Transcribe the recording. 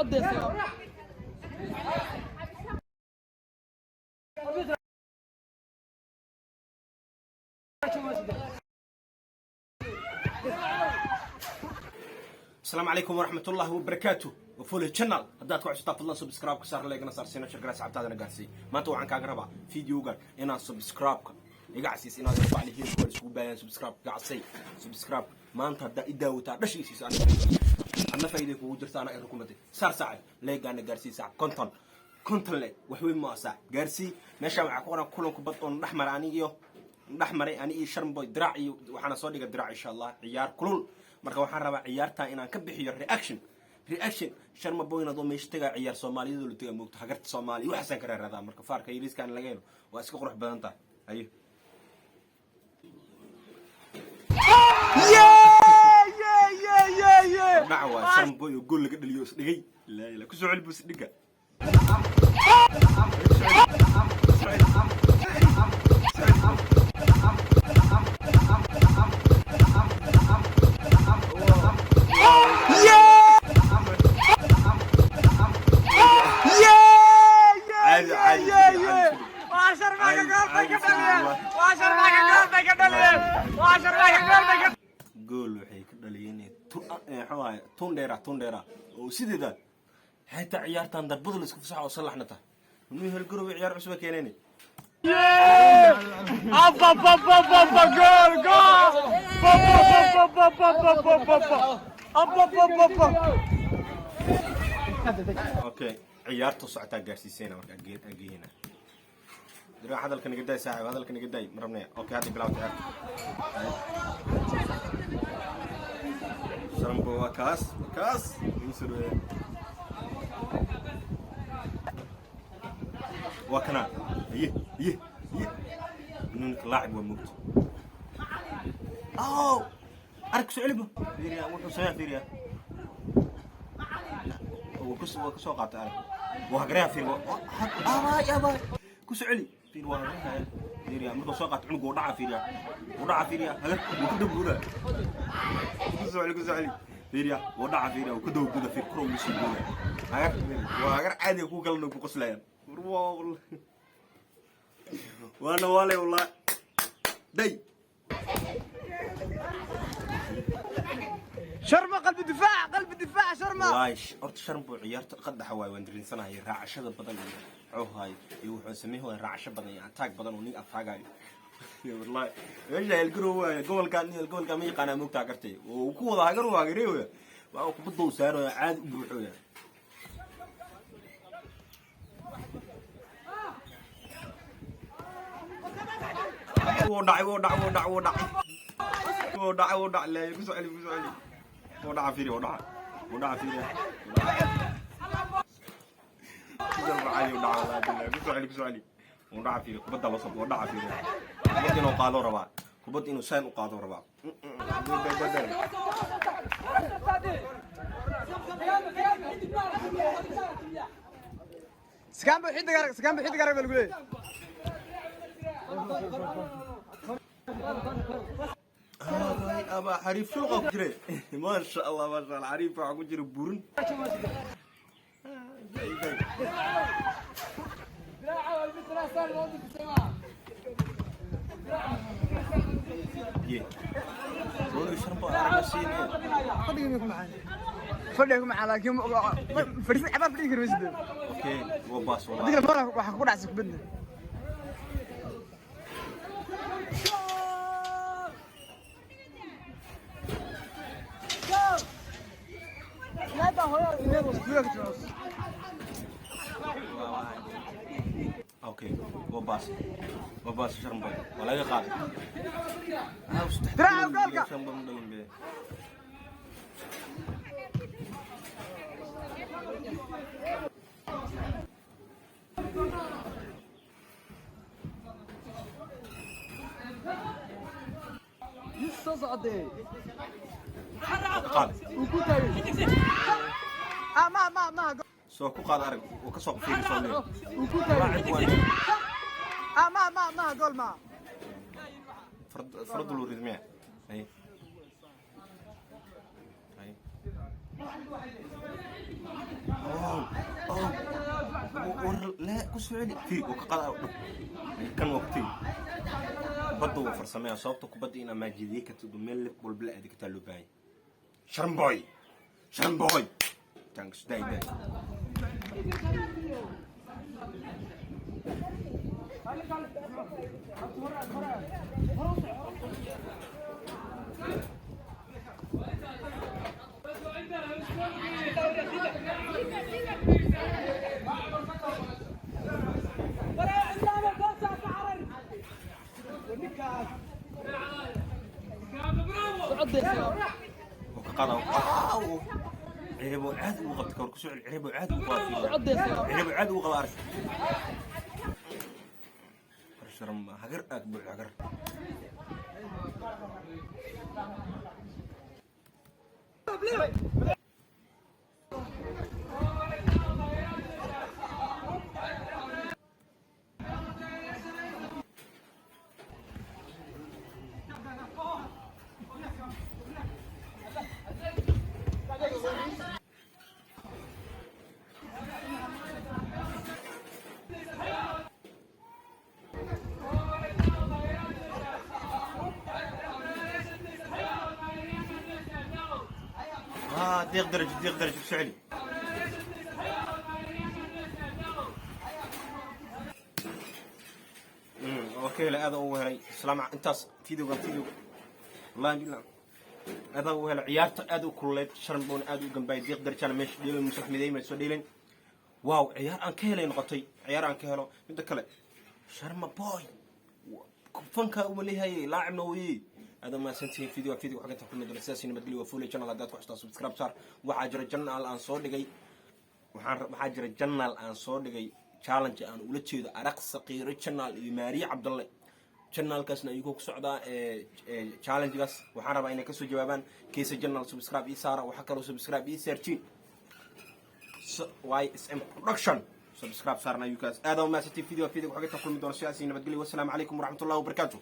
Asalaamu calaykum waraxmat ullahi wabarakaatu. Wafule channel haddaad ku cusubtaa, fadlan subscribe ka saar, leegana saar, siina shirkada saxabtaadana gaarsii. Maanta waxaan kaaga rabaa videogan inaad subscribe-ka iga casiis, inaad bacli hilibka iskugu baayaan. Subscribe iga casay, subscribe maanta haddaa i daawataa dhashiisiisa adna faa'iiday kugu jirta, anaa i rukumatay. Saar saaxib, leegaana gaarsii saaxib, 50 50 le wax weyn ma saaxib, gaarsii. Meeshaan waxaa ku qoran kulanku bad oon dhex mara ani iyo dhex maray ani iyo Sharmboy Diraac, iyo waxaana soo dhiga Diraac, insha Allah, ciyaar kulul. Marka waxaan rabaa ciyaartaa inaan ka bixiyo reaction. Sharma Boy adoo meesha tagaa, ciyaar Soomaaliyadoo la tagaa, moogto hagarta Soomaaliya waxaasaan ka raaradaa. Marka faarka yariiskaan laga helo waa iska qurux badan tahay. Ayo dhaca waa Sharma Boy oo gool laga dhaliyo is dhigay. Laa ilaa kusoo celi buu is dhiga. Caadi caadi caadi. Gool waxay ka dhaliyeen muxuu ahay, tundheera tundheera oo sideeda xitaa ciyaartan darbada la isku fasaxa oo sallaxna tahay. Nuu Helgarowe ciyaar cusub keeneen. Goal, goal! Ba, ba, ba, ba, ba, ba, ba, ba, ba. Okay, ciyaarta socotaa gaarsiisayna marka ageyna. Diraac, hadalka naga daay saaxiib, hadalka naga daay, ma rabnaya. Okay, hadda bilaawta ciyaarta. Sharmbo waa kaas, waa kaas igu soo dhaweeya, waa kana. Iye iye iye, ninka laacib waa mugto. Oh, arag soo celibo, fiiriya wuxuu sameeyaa, fiiriya waa ku soo qaatay. Arag, waa hagaraya, fiir, abaay abaay, ku soo celi, fiir, waa hagaraya, fiiriya. Markuu soo qaato cunugu wuu dhaca, fiiriya, wuu dhaca, fiiriya, hagar wuu ku dabguda. Ku soo celi, ku soo celi, fiiriya, wuu dhaca, fiiriya, wuu ku dabguda, fiir, kor ugu sii guda. Hagar waa hagar caadi, ku kalena ku qoslayaan. War waana waalay, wallah day. Sharma قلب دفاع، قلب دفاع شرما. Wallaahi horta Sharmbo ciyaarta qadaxa waay, waan dariinsanahay raacashada badan iyo muxuu iyo wuxuu sameyn waay, raacasho badan iyo ataag badan oo nin ataagayo. Wallahi meesha Helgarow waay, gobolkan gobolkan ma yaqaanaa, moogtaa gartay oo ku wada hagar waa hagareeyo, waa uu kubadda u saarayo caadi u buuxooya. Wuu dhacay, wuu dhacay, wuu dhacay, wuu dhacay, wuu dhacay, wuu dhacay. Leeyo, ku soo celi, ku soo celi. Wuu dhaca, fiiri, wuu dhaca, wuu dhaca, fiiri, wuu dhaca. Wallahi billahi, ku soo celi, ku soo celi. Wuu dhaca, fiiri, kubadda la soo, wuu dhaca, fiiri, kubadda inuu qaado rabaa, kubadda inuu saan u qaado rabaa. سكان بحيد قرق، سكان بحيد قرق بالقولي. Aba xariif suuqa ku jira, maasha Allah, maasha Allah, xariif waxaa ku jira burin. Ye rooli Sharmbo aragna siinay. فدي معاه، فدي معاه، laakiin fadhiisan cabaar fadhigi kari maysid. Okay, waa baas Adiga wallahi. Mara waxa ku dhacsa kubadda. Okay, waa baas, waa baas. Sharmbo waa laga qaaday. Diraaca goolka. Sharmbo ma dhalin be. Soo socotay. Qaad. Uu ku taagay. Ah, ma ma ma. Soo ku qaad, arag, uu ka soo fiiri, soo leeyahay. Uu ku taagay. Laacib waa. Ah, ma ma ma, gool ma. Farad farad loo ridmiya. Ay ay. Soo celi, fiiri, oo ka qada dhug kan waa ku tegi. Kubadda wuu farsameeyaa, sababta kubadda inaa maajidiye kartid oo meel walba la aadi kartaa loo baahan yahay. Sharmboy, Sharmboy, thanks. Day day. Oo ka qada, cirib oo caadi ugu qabta kawar ku soo celi, cirib oo caadi ugu qaba, cirib oo caadi ugu qaba. Arag Sharma, hagar aad buux hagar. Deeq darajo, deeq darajo, ku soo celi. Oo ka helay, aad ugu helay. Islaam intaas videogan video, wallahi billah, aad ugu helay. Ciyaarta aad u kululeyd, Sharmboon aad u gambaay, deeq darajana meesha dheelin, Musax Midey ma soo dheelin. Wow, ciyaar aan ka helay noqotay, ciyaar aan ka helo. Midda kale, Sharma Boy fanka uma leeyahay, laacibna weye. Aad mahadsantihiin. Video video waxaa inta kulmi doona sidaas, nabadgelyo. Waa Fulay Channel. Haddaad ku xustaa, subscribe saar. Waxaa jira channel aan soo dhigay, waxaa jira channel aan soo dhigay challenge aan ula jeedo Araq Saqiiro channel iyo Maariye Cabdalle. Channelkaasna ayagoo ku socdaa challengegaas. Waxaan rabaa inay kasoo jawaabaan keesa channel. Subscribe ii saara. Waxaa kaloo subscribe ii saartiin YSM Production. Subscribe saarna yukaas. Aad u mahadsantihiin. Video video waxaa inta kulmi doona sidaas, nabadgelyo. Wasalaamu calaykum waraxmatullahi wabarakaatu.